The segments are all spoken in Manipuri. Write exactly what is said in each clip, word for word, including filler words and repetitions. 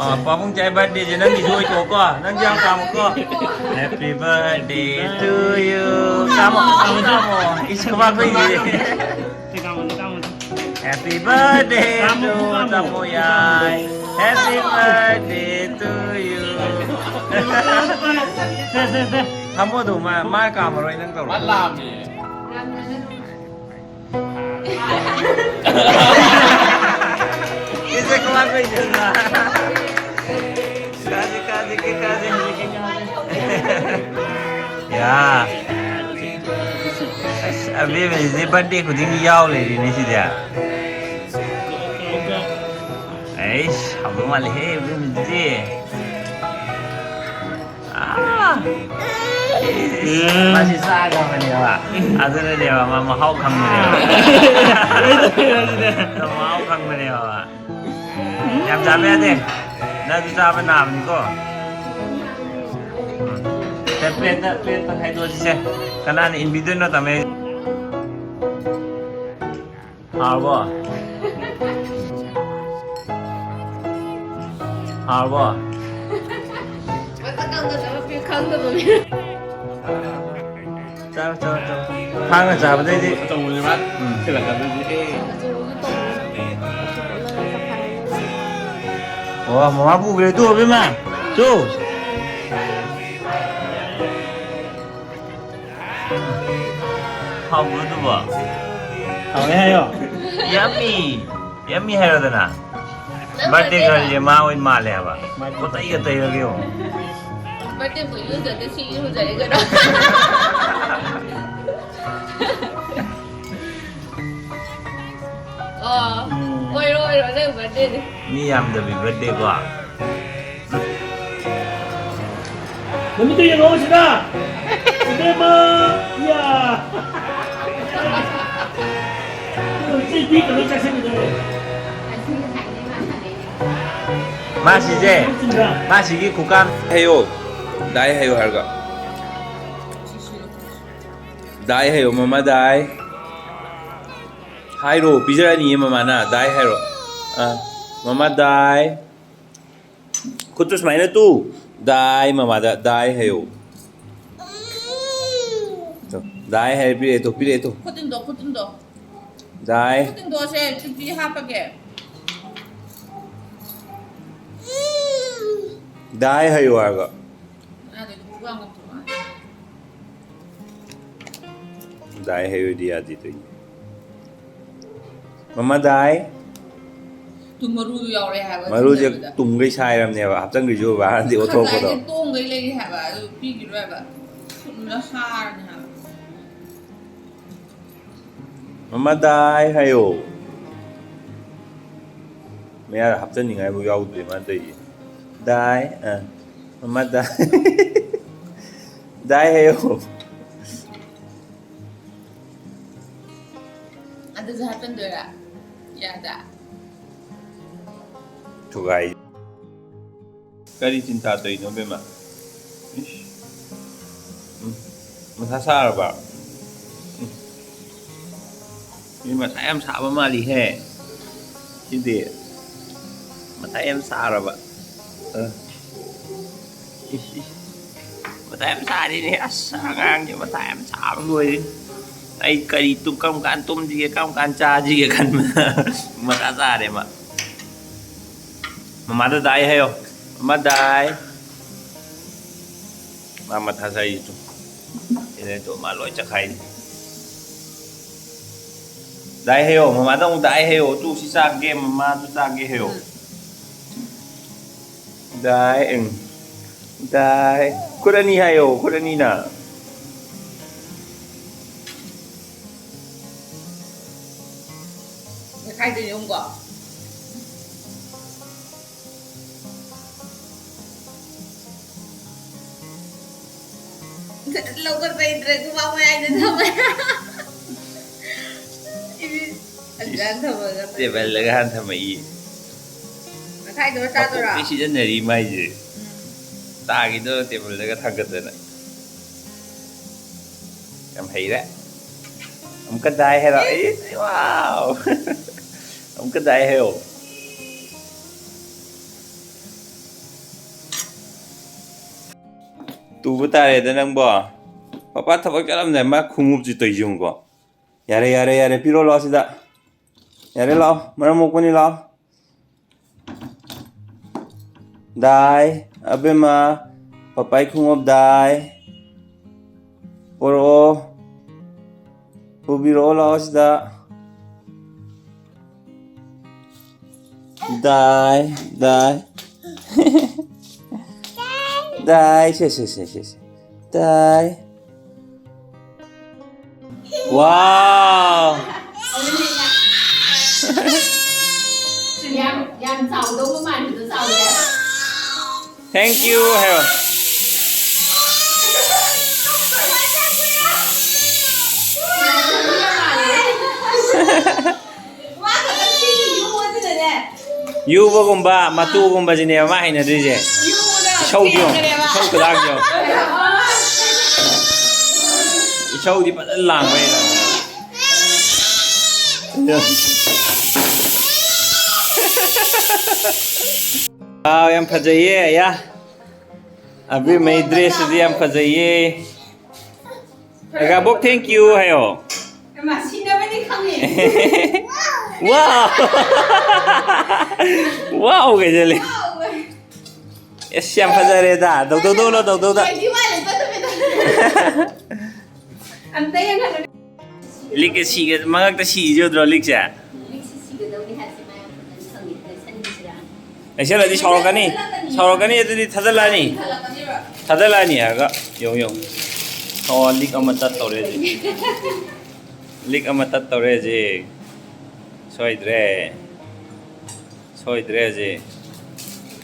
ꯑꯥ, ꯄꯥꯕꯨꯡ ꯆꯥꯏ ꯕꯥꯔꯗꯦꯁꯦ ꯅꯪꯒꯤꯁꯨ ꯑꯣꯏꯊꯣꯛꯀꯣ, ꯅꯪꯁꯨ ꯌꯥꯝ ꯀꯥꯝꯃꯨꯀꯣ꯫ Happy birthday to you. ꯀꯥꯝꯃꯣ, ꯀꯥꯝꯃꯣ, ꯀꯥꯝꯃꯣ꯫ ꯏꯁ, ꯈꯨꯕꯥꯛ ꯈꯨꯏꯁꯦ꯫ ꯁꯤ ꯀꯥꯝꯃꯣ, ꯁꯤ ꯀꯥꯝꯃꯣ꯫ Happy birthday ꯀꯥꯝꯃꯣ, to ꯀꯥꯝꯃꯣ꯫ ꯇꯥꯃꯣ ꯌꯥꯏ꯫ Happy birthday to you. ꯁꯦ, ꯁꯦ, ꯁꯦ꯫ ꯊꯝꯃꯣ ꯑꯗꯨ, ꯃꯥ, ꯃꯥ ꯀꯥꯝꯃꯔꯣꯏ, ꯅꯪ ꯇꯧꯔꯣ꯫ ꯃꯥ ꯂꯥꯝꯃꯦ꯫ ꯏꯁꯦ ꯀꯃꯥꯏ ꯀꯩꯗꯧꯅ? ꯀꯥꯁꯦ, ꯀꯥꯁꯦ, ꯀꯦꯛ ꯀꯥꯁꯦ꯫ ꯌꯥ꯫ ꯑꯁ, ꯑꯕꯦꯝꯃꯁꯤꯗꯤ ꯕꯥꯔꯗꯦ ꯈꯨꯗꯤꯡꯒꯤ ꯌꯥꯎ ꯂꯩꯔꯦꯅꯦ ꯁꯤꯗꯤ꯫ ꯑꯩꯁ, ꯍꯥꯎꯗꯧ ꯃꯥꯜꯂꯦꯍꯦ, ꯑꯕꯦꯝꯃꯁꯤꯗꯤ꯫ ꯑꯥ! ꯃꯥꯁꯤ ꯆꯥꯈ꯭ꯔꯕꯅꯦꯕ꯫ ꯑꯗꯨꯅꯅꯦꯕ ꯃꯥ ꯃꯍꯥꯎ ꯈꯪꯕꯅꯦꯕ꯫ ꯃꯍꯥꯎ ꯈꯪꯕꯅꯦꯕ꯫ ꯌꯥꯝ ꯆꯥꯕ ꯌꯥꯗꯦ꯫ ꯅꯪꯁꯨ ꯆꯥꯕ ꯅꯥꯕꯅꯤꯀꯣ꯫ ꯁꯦ, ꯄ꯭ꯂꯦꯠꯇ, ꯄ꯭ꯂꯦꯠꯇ ꯈꯥꯏꯗꯣꯛꯑꯁꯤꯁꯦ꯫ ꯀꯅꯥꯅ ꯏꯟꯕꯤꯗꯣꯏꯅꯣ, ꯇꯥꯃꯩ? ꯍꯥꯎꯔꯕꯣ? ꯍꯥꯎꯔꯕꯣ? ꯃꯁꯛ ꯈꯪꯗꯗꯕ, ꯈꯪꯗꯕ ꯃꯤ꯫ ꯆꯥꯔꯣ, ꯆꯥꯔꯣ, ꯆꯥꯔꯣ꯫ ꯊꯥꯡꯅ ꯆꯥꯕꯗꯩꯗꯤ꯫ ꯑꯆꯧꯕꯁꯦ ꯃꯥ ꯎꯝ꯫ ꯊꯤꯜꯂꯛꯀꯗꯣꯏꯁꯦ꯫ ꯑꯦ꯫ ꯑꯣ, ꯃꯃꯥ ꯄꯨꯈ꯭ꯔꯦ꯫ ꯇꯨ, ꯑꯕꯦꯝꯃ꯫ ꯇꯨ꯫ ꯍꯥꯎꯕ꯭ꯔꯣ ꯑꯗꯨꯕꯣ? ꯍꯥꯎꯋꯦ ꯍꯥꯏꯌꯣ꯫ Yummy! Yummy ꯍꯥꯏꯔꯣꯗꯅ꯫ ꯅꯪ ꯕꯥꯔꯗꯦ ꯕꯥꯔꯗꯦꯔꯣ? ꯒꯔꯜꯁꯦ ꯃꯥ ꯑꯣꯏꯅ ꯃꯥꯜꯂꯦ ꯍꯥꯏꯕ꯫ ꯕꯥꯔꯗꯦ꯫ ꯄꯣꯠꯇꯩꯒ ꯇꯩꯔꯒ ꯌꯦꯡꯉꯣ꯫ ꯕꯥꯔꯗꯦꯕꯨ ꯏꯔꯨꯖꯗꯦ, ꯁꯤ ꯏꯔꯨꯖꯔꯦ ꯀꯩꯅꯣ꯫ ꯑꯣ, ꯎꯝ꯫ ꯑꯣꯏꯔꯣ, ꯑꯣꯏꯔꯣ, ꯅꯪ ꯕꯥꯔꯗꯦꯅꯤ꯫ ꯃꯤ ꯌꯥꯝꯗꯕꯤ ꯕꯥꯔꯗꯦꯀꯣ꯫ ꯅꯨꯃꯤꯠꯇꯨ ꯌꯦꯡꯉꯛꯑꯣ ꯁꯤꯗ꯫ ꯏꯕꯦꯝꯃ! ꯏꯌꯥ! ꯁꯤ ꯄꯤꯛꯇ ꯂꯣꯏ ꯆꯥꯁꯤꯟꯒꯗꯧꯔꯦ꯫ ꯃꯥꯁꯤꯁꯦ, ꯃꯥꯁꯤꯒꯤ ꯈꯨꯀꯥꯝ ꯍꯥꯏꯌꯣ꯫ ꯗꯥꯏ ꯍꯥꯏꯌꯣ ꯍꯥꯏꯔꯒ꯫ ꯗꯥꯏ ꯍꯥꯏꯌꯣ, ꯃꯃꯥ ꯗꯥꯏ꯫ ꯍꯥꯏꯔꯣ, ꯄꯤꯖꯔꯅꯤꯌꯦ ꯃꯃꯥꯅ꯫ ꯗꯥꯏ ꯍꯥꯏꯔꯣ꯫ ꯑꯥ, ꯃꯃꯥ ꯗꯥꯏ꯫ ꯈꯨꯠꯇꯨ ꯁꯨꯃꯥꯏꯅ ꯇꯨ꯫ ꯗꯥꯏ ꯃꯃꯥꯗ ꯗꯥꯏ ꯍꯥꯏꯌꯣ꯫ ꯇꯨ, ꯗꯥꯏ ꯍꯥꯏꯔꯦ, ꯄꯤꯔꯛꯑꯦ ꯇꯨ, ꯄꯤꯔꯛꯑꯦ ꯇꯨ꯫ ꯈꯨꯠ ꯇꯤꯡꯗꯣ, ꯈꯨꯠ ꯇꯤꯡꯗꯣ꯫ ꯗꯥꯏ꯫ ꯈꯨꯠ ꯇꯤꯡꯗꯣꯛꯑꯁꯦ, ꯆꯨꯄꯤ ꯍꯥꯞꯄꯒꯦ꯫ ꯗꯥꯏ ꯍꯥꯏꯌꯣ ꯍꯥꯏꯔꯒ꯫ ꯑꯗꯩ ꯈꯨꯕꯥꯛ ꯉꯝꯊꯣꯛꯑꯣ꯫ ꯗꯥꯏ ꯍꯥꯏꯌꯣꯗꯤ ꯌꯥꯗꯦ ꯇꯧꯏꯅꯦ꯫ ꯃꯃꯥ ꯗꯥꯏ꯫ ꯇꯨ ꯃꯔꯨꯗꯨ ꯌꯥꯎꯔꯦ ꯍꯥꯏꯕ, ꯃꯔꯨꯁꯦ ꯊꯤꯟꯖꯤꯟꯕꯗ꯫ ꯇꯨꯝꯈꯩ ꯁꯥꯏꯔꯝꯅꯦꯕ, ꯍꯥꯞꯆꯟꯈ꯭ꯔꯤꯁꯦ ꯎꯕ ꯍꯥꯟꯅꯗꯤ ꯑꯣꯠꯊꯣꯛꯄꯗꯣ꯫ ꯈꯖꯥꯏꯁꯦ ꯇꯣꯡꯈꯩ ꯂꯩꯔꯤ ꯍꯥꯏꯕ, ꯑꯗꯨ ꯄꯤꯈꯤꯔꯣꯏ ꯍꯥꯏꯕ꯫ ꯊꯨꯅ ꯍꯥꯔꯅꯤ ꯍꯥꯏꯕ꯫ ꯃꯃꯥ ꯗꯥꯏ ꯍꯥꯏꯌꯣ꯫ ꯃꯌꯥꯗ ꯍꯥꯞꯆꯟꯅꯤꯡꯉꯥꯏꯕꯨ ꯌꯥꯎꯗ꯭ꯔꯦ ꯃꯥꯅ ꯇꯧꯔꯤꯁꯦ꯫ ꯗꯥꯏ, ꯑ, ꯃꯃꯥ ꯗꯥꯏ꯫ ꯗꯥꯏ ꯍꯥꯏꯌꯣ꯫ ꯑꯗꯨꯁꯨ ꯍꯥꯞꯆꯟꯗꯣꯏꯔꯥ? ꯌꯥꯗ꯫ ꯊꯨꯒꯥꯏ꯫ ꯀꯔꯤ ꯆꯤꯟꯇꯥ ꯇꯧꯔꯤꯅꯣ, ꯕꯦꯝꯃ? ꯏꯁ꯫ ꯎꯝ꯫ ꯃꯊꯥ ꯁꯥꯔꯕ? ꯎꯝ꯫ ꯃꯤ ꯃꯊꯥ ꯌꯥꯝ ꯁꯥꯕ ꯃꯥꯜꯂꯤꯍꯦ꯫ ꯁꯤꯗꯤ꯫ ꯃꯊꯥ ꯌꯥꯝ ꯁꯥꯔꯕ? ꯑ꯫ ꯏꯁ, ꯏꯁ꯫ ꯃꯊꯥ ꯌꯥꯝ ꯁꯥꯔꯤꯅꯦ꯫ ꯑꯁ, ꯑꯉꯥꯡꯁꯦ ꯃꯊꯥ ꯌꯥꯝ ꯁꯥꯕ ꯂꯣꯏꯔꯦ꯫ ꯑꯩ ꯀꯔꯤ ꯇꯨ-, ꯀꯔꯝ ꯀꯥꯟ ꯇꯨꯝꯁꯤꯒꯦ, ꯀꯔꯝ ꯀꯥꯟ ꯆꯥꯁꯤꯒꯦ ꯈꯟꯕꯗ ꯃꯊꯥ ꯁꯥꯔꯦ ꯃꯥ꯫ ꯃꯃꯥꯗ ꯗꯥꯏ ꯍꯥꯏꯌꯣ꯫ ꯃꯃꯥ ꯗꯥꯏ꯫ ꯃꯥ ꯃꯊꯥ ꯁꯥꯏꯁꯤ ꯇꯨ꯫ ꯁꯤꯗ ꯇꯨ ꯃꯥ ꯂꯣꯏ ꯆꯈꯥꯏꯔꯤ꯫ ꯗꯥꯏ ꯍꯥꯏꯌꯣ꯫ ꯃꯃꯥꯗ ꯑꯃꯨꯛ ꯗꯥꯏ ꯍꯥꯏꯌꯣ꯫ ꯇꯨ ꯁꯤ ꯆꯥꯒꯦ, ꯃꯃꯥꯗꯨ ꯆꯥꯒꯦ ꯍꯥꯏꯌꯣ꯫ ꯎꯝ꯫ ꯗꯥꯏ, ꯎꯝ꯫ ꯗꯥꯏ꯫ ꯈꯨꯠ ꯑꯅꯤ ꯍꯥꯏꯌꯣ, ꯈꯨꯠ ꯑꯅꯤꯅ꯫ ꯃꯦꯠꯈꯥꯏꯗꯣꯏꯅꯦ ꯑꯃꯨꯛꯀꯣ꯫ ꯂꯧꯈꯠꯄ ꯍꯩꯇ꯭ꯔꯦ, ꯈꯨꯕꯥꯛ ꯃꯌꯥꯏꯗ ꯊꯝꯃꯦ꯫ ꯏꯁ, ꯑꯗꯨꯃꯥꯏꯅ ꯊꯝꯃꯒ꯫ ꯇꯦꯕꯜꯗꯒ ꯍꯥꯟꯅ ꯊꯝꯃꯛꯏ꯫ ꯃꯈꯥꯏꯗꯨꯒ ꯆꯥꯗꯣꯏꯔꯣ? ꯃꯀꯣꯛꯇꯤ ꯁꯤꯖꯤꯟꯅꯔꯤ ꯃꯥꯏꯁꯦ꯫ ꯎꯝ꯫ ꯇꯥꯈꯤꯗꯣ ꯇꯦꯕꯜꯗꯒ ꯊꯥꯡꯒꯠꯇꯅ꯫ ꯌꯥꯝ ꯍꯩꯔꯦ꯫ ꯑꯃꯨꯛꯀ ꯗꯥꯏ ꯍꯥꯏꯔꯣ꯫ ꯏꯁ꯫ ꯏꯁ, ꯋꯥꯎ꯫ ꯑꯃꯨꯛꯀ ꯗꯥꯏ ꯍꯥꯏꯌꯣ꯫ ꯎꯕ ꯇꯥꯔꯦꯗ ꯅꯪꯕꯣ꯫ ꯄꯄꯥ ꯊꯕꯛ ꯆꯠꯂꯝꯗꯥꯏ ꯃꯥ ꯈꯣꯡꯎꯞꯁꯤ ꯇꯧꯔꯤꯁꯤ ꯌꯦꯡꯉꯨꯀꯣ꯫ ꯌꯥꯔꯦ, ꯌꯥꯔꯦ, ꯌꯥꯔꯦ, ꯄꯤꯔꯣ ꯂꯥꯛꯑꯣ ꯁꯤꯗ꯫ ꯌꯥꯔꯦ, ꯂꯥꯛꯑꯣ, ꯃꯔꯝ ꯃꯣꯛꯄꯅꯤ, ꯂꯥꯛꯑꯣ꯫ ꯗꯥꯏ, ꯑꯕꯦꯝꯃ, ꯄꯄꯥꯏ ꯈꯣꯡꯎꯞ ꯗꯥꯏ꯫ ꯄꯣꯔꯛꯑꯣ꯫ ꯄꯨꯕꯤꯔꯛꯑꯣ ꯂꯥꯛꯑꯣ ꯁꯤꯗ꯫ ꯗꯥꯏ, ꯗꯥꯏ꯫ ꯗꯥꯏ, ꯁꯦ, ꯁꯦ, ꯁꯦ, ꯁꯦ, ꯁꯦ꯫ ꯗꯥꯏ꯫ ꯋꯥꯎ! ꯌꯥꯝ, ꯌꯥꯝ ꯆꯥꯎꯗꯧꯕ ꯃꯥꯟꯕꯗꯣ ꯆꯥꯎꯗꯦ꯫ Thank you ꯍꯥꯏꯌꯣ꯫ ꯌꯨꯕꯒꯨꯝꯕ, ꯃꯇꯨꯒꯨꯝꯕꯁꯤꯅꯦꯕ ꯃꯥ ꯍꯩꯅꯗ꯭ꯔꯤꯁꯦ꯫ ꯏꯁꯧꯗꯤ ꯌꯦꯡꯉꯣ, ꯏꯁꯧ ꯈꯨꯂꯥꯡꯗꯤ ꯌꯦꯡꯉꯣ꯫ ꯏꯁꯧꯗꯤ ꯐꯖꯅ ꯂꯥꯡꯕ ꯍꯩꯅꯗ꯭ꯔꯦ꯫ ꯋꯥꯎ, ꯌꯥꯝ ꯐꯖꯩꯌꯦ, ꯑꯌꯥ꯫ ꯑꯕꯦꯝꯃꯩ dress ꯁꯤꯗꯤ ꯌꯥꯝ ꯐꯖꯩꯌꯦ꯫ ꯑꯒꯥꯕꯣꯛ, thank you ꯍꯥꯏꯌꯣ꯫ ꯍꯩꯃꯥ, ꯁꯤꯅꯕꯅꯤ ꯈꯪꯉꯦ꯫ ꯋꯥꯎ! ꯋꯥꯎ ꯀꯩꯗ ꯂꯩ? ꯋꯥꯎ! ꯑꯦꯁ, ꯌꯥꯝ ꯐꯖꯔꯦꯗ꯫ ꯗꯧꯗꯧꯗꯧꯂꯣ, ꯗꯧꯗꯧꯗ꯫ ꯀꯩꯗꯤ ꯃꯥꯜꯂꯦ, ꯆꯠꯇꯕꯤꯗ꯫ ꯑꯝꯇ ꯌꯦꯡꯍꯜꯂꯨ꯫ ꯂꯤꯛꯀ ꯁꯤꯒ-, ꯃꯉꯛꯇ ꯁꯤꯔꯤꯁꯦ ꯎꯗ꯭ꯔꯣ, ꯂꯤꯛꯁꯦ? ꯂꯤꯛꯁꯤ ꯁꯤꯒꯗꯧꯅꯤ ꯍꯥꯏꯁꯦ ꯃꯌꯥꯝ ꯐꯖꯅ ꯈꯪꯉꯦ꯫ ꯂꯩꯁꯜꯂꯤꯁꯤꯔꯥ? ꯂꯩꯁꯜꯂꯗꯤ ꯁꯥꯎꯔꯛꯀꯅꯤ꯫ ꯁꯥꯎꯔꯛꯀꯅꯤ, ꯑꯗꯨꯗꯤ ꯊꯥꯖꯜꯂꯛꯑꯅꯤ꯫ ꯊꯥꯖꯜꯂꯛꯀꯅꯤꯕ꯫ ꯊꯥꯖꯜꯂꯛꯑꯅꯤ ꯍꯥꯏꯔꯒ, ꯌꯦꯡꯉꯨ, ꯌꯦꯡꯉꯨ꯫ ꯑꯣ, ꯂꯤꯛ ꯑꯃ ꯇꯠꯇꯧꯔꯦ ꯍꯧꯖꯤꯛ꯫ ꯂꯤꯛ ꯑꯃ ꯇꯠꯇꯧꯔꯦ ꯍꯧꯖꯤꯛ꯫ ꯁꯣꯏꯗ꯭ꯔꯦ꯫ ꯁꯣꯏꯗ꯭ꯔꯦ ꯍꯧꯖꯤꯛ꯫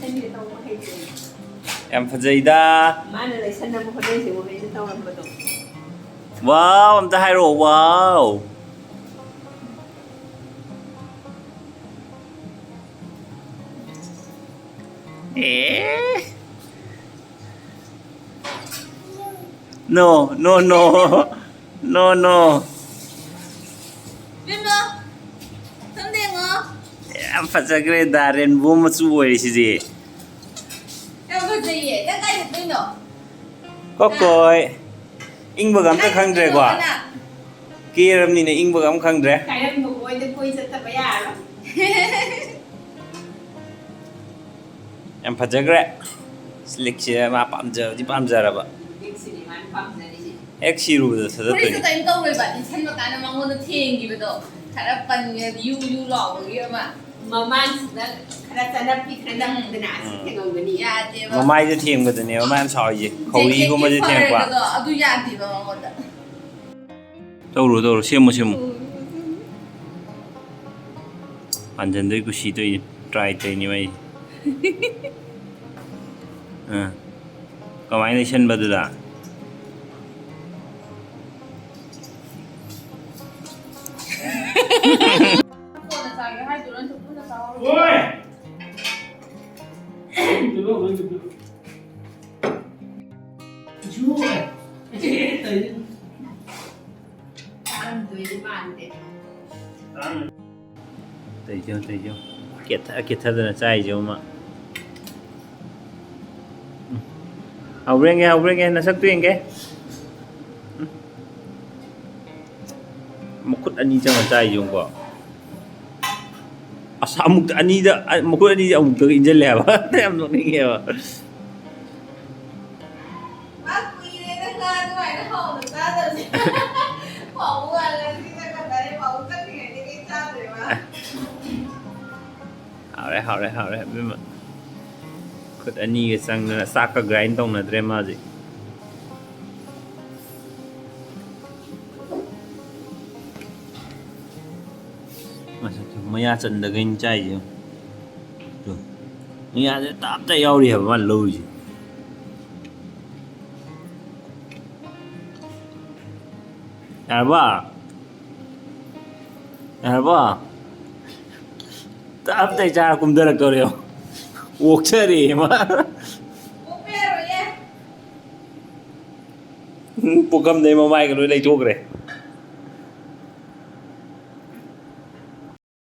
ꯂꯩꯁꯟꯒꯦ ꯇꯧꯕ ꯍꯩꯇꯦ꯫ ꯌꯥꯝ ꯐꯖꯩꯗ꯫ ꯃꯥꯅ ꯂꯩꯁꯟꯅꯕ ꯍꯣꯠꯅꯔꯤꯁꯦ ꯃꯣꯏꯅ ꯇꯧꯔꯝꯕꯗꯣ꯫ ꯋꯥꯎ, ꯑꯝꯇ ꯍꯥꯏꯔꯛꯑꯣ, ꯋꯥꯎ꯫ ꯑꯦ꯫ No, no, no. No, no. ꯕꯤꯝꯂꯣ, ꯁꯣꯝꯗ ꯌꯦꯡꯉꯣ꯫ ꯌꯥꯝ ꯐꯖꯈ꯭ꯔꯦꯗ, rainbow ꯃꯆꯨ ꯑꯣꯏꯔꯤꯁꯤꯗꯤ꯫ ꯌꯥꯝ ꯐꯖꯩꯌꯦ꯫ ꯅꯪ ꯀꯥꯏ ꯆꯠꯇꯣꯏꯅꯣ? ꯀꯣꯀꯣꯏ꯫ ꯏꯪꯕꯒ ꯑꯝꯇ ꯈꯪꯗ꯭ꯔꯦꯀꯣ꯫ ꯀꯦꯔꯕꯅꯤꯅ ꯏꯪꯕꯒ ꯑꯝ ꯈꯪꯗ꯭ꯔꯦ꯫ ꯀꯥꯏꯔꯝꯕ ꯃꯣꯏꯗ ꯀꯣꯏ ꯆꯠꯇꯕ ꯌꯥꯔꯣꯏ꯫ ꯌꯥꯝ ꯐꯖꯈ꯭ꯔꯦ꯫ ꯁ꯭ꯂꯤꯛꯁꯦ ꯃꯥ ꯄꯥꯝꯖꯕꯗꯤ ꯄꯥꯝꯖꯔꯕ꯫ ꯁ꯭ꯂꯤꯛꯁꯤꯅꯤ ꯃꯥꯅ ꯄꯥꯝꯖꯔꯤꯁꯦ꯫ ꯍꯦꯛ ꯁꯤꯔꯨꯕꯗ ꯊꯥꯗꯠꯇꯣꯏꯅꯤ꯫ ꯐꯨꯔꯤꯠꯁꯨ ꯀꯔꯤꯝ ꯇꯧꯔꯣꯏꯕ, ꯂꯤꯠꯁꯟꯕ ꯀꯥꯟꯗ ꯃꯉꯣꯟꯗ ꯊꯦꯡꯈꯤꯕꯗꯣ ꯈꯔ ꯄꯟꯒꯦ, ꯌꯨ ꯌꯨ ꯂꯥꯎꯕꯒꯤ ꯑꯃ꯫ ꯃꯃꯥꯡꯁꯤꯗ ꯈꯔ ꯆꯅꯞꯄꯤ, ꯈꯔ ꯅꯞꯄꯤꯗꯅ ꯑꯁꯤ ꯎꯝ꯫ ꯊꯦꯡꯉꯝꯒꯅꯤ꯫ ꯌꯥꯗꯦꯕ꯫ ꯃꯃꯥꯏꯗ ꯊꯦꯡꯕꯗꯅꯦꯕ ꯃꯥꯅ ꯁꯥꯎꯔꯤꯁꯦ꯫ ꯈꯧꯔꯤꯒꯨꯝꯕꯁꯦ ꯖꯦꯀꯦꯠꯀꯤ ꯊꯦꯡꯉꯛꯄ꯫ ꯐꯔꯒꯗꯣ ꯑꯗꯨ ꯌꯥꯗꯦꯕ ꯃꯉꯣꯟꯗ꯫ ꯇꯧꯔꯣ, ꯇꯧꯔꯣ, ꯁꯦꯝꯃꯣ, ꯁꯦꯝꯃꯣ꯫ ꯄꯥꯟꯖꯟꯗꯣꯏ ꯀꯨꯁꯤ ꯇꯧꯏꯅꯤ, try ꯇꯧꯏꯅꯤ ꯃꯥꯏꯁꯦ꯫ ꯑꯥ꯫ ꯀꯃꯥꯏꯅ ꯂꯩꯁꯟꯕꯗꯨꯗ? ꯀꯣꯟꯅ ꯆꯥꯒꯦ ꯍꯥꯏꯗꯨꯔ ꯅꯠꯇ꯭ꯔ ꯄꯨꯟꯅ ꯆꯥꯍꯧꯔꯣ? ꯍꯣꯏ! ꯆꯥꯔꯝꯗꯣꯏꯗꯤ ꯃꯥꯟꯗꯦ꯫ ꯇꯧꯏꯁꯦ ꯌꯦꯡꯉꯨ, ꯇꯧꯏꯁꯦ ꯌꯦꯡꯉꯨ꯫ ꯀꯦꯊ-, ꯀꯦꯊꯗꯅ ꯆꯥꯏꯁꯦ ꯌꯦꯡꯉꯨ ꯃꯥ꯫ ꯎꯝ꯫ ꯍꯥꯎꯕ꯭ꯔꯥ ꯌꯦꯡꯒꯦ, ꯍꯥꯎꯕ꯭ꯔꯥ ꯌꯦꯡꯒꯦ, ꯅꯁꯛꯇꯨ ꯌꯦꯡꯒꯦ꯫ ꯎꯝ꯫ ꯃꯈꯨꯠ ꯑꯅꯤ ꯆꯪꯉ ꯆꯥꯏꯁꯦ ꯌꯦꯡꯉꯨꯀꯣ꯫ ꯑꯁ, ꯑꯃꯨꯛꯇ ꯑꯅꯤꯗ, ꯑ, ꯃꯈꯨꯠ ꯑꯅꯤꯁꯦ ꯑꯃꯨꯛꯇꯒ ꯏꯟꯁꯤꯜꯂꯦ ꯍꯥꯏꯕ꯫ ꯌꯥꯝ ꯅꯣꯛꯅꯤꯡꯉꯦꯕ꯫ ꯃꯥ ꯀꯨꯏꯔꯦꯗ ꯉꯥ ꯑꯗꯨꯃꯥꯏꯅ ꯍꯥꯎꯅ ꯆꯥꯗꯕꯁꯦ꯫ ꯄꯥꯎ ꯋꯥꯠꯂꯦ, ꯁꯤꯅ ꯀꯗꯥꯏꯗꯩ ꯄꯥꯎ ꯆꯠꯈ꯭ꯔꯤꯉꯩꯗꯒꯤ ꯆꯥꯗ꯭ꯔꯦ ꯃꯥ꯫ ꯍꯥꯎꯔꯦ, ꯍꯥꯎꯔꯦ, ꯍꯥꯎꯔꯦ, ꯑꯕꯦꯝꯃ꯫ ꯈꯨꯠ ꯑꯅꯤꯒ ꯆꯪꯗꯅ ꯆꯥꯛꯀ grind ꯇꯧꯅꯗ꯭ꯔꯦ ꯃꯥ ꯍꯧꯖꯤꯛ꯫ ꯃꯁꯛꯇꯨ ꯃꯌꯥ ꯆꯟꯗꯒꯩꯅꯤ ꯆꯥꯏꯁꯦ ꯌꯦꯡꯉꯨ꯫ ꯇꯨ꯫ ꯃꯌꯥꯁꯦ ꯇꯥꯞꯇꯥꯏ ꯌꯥꯎꯔꯤ ꯍꯥꯏꯕ ꯃꯥꯅ ꯂꯧꯔꯤꯁꯦ꯫ ꯌꯥꯔꯕ? ꯌꯥꯔꯕ? ꯇꯞ ꯇꯥꯏ ꯆꯥꯔ ꯀꯨꯝꯊꯔꯛꯇꯧꯔꯦ ꯌꯦꯡꯉꯣ꯫ ꯑꯣꯛꯆꯔꯦ ꯃꯥ꯫ ꯄꯨꯈꯝꯗꯩ ꯃꯃꯥꯏꯒ ꯂꯣꯏ ꯂꯩꯊꯣꯛꯈ꯭ꯔꯦ꯫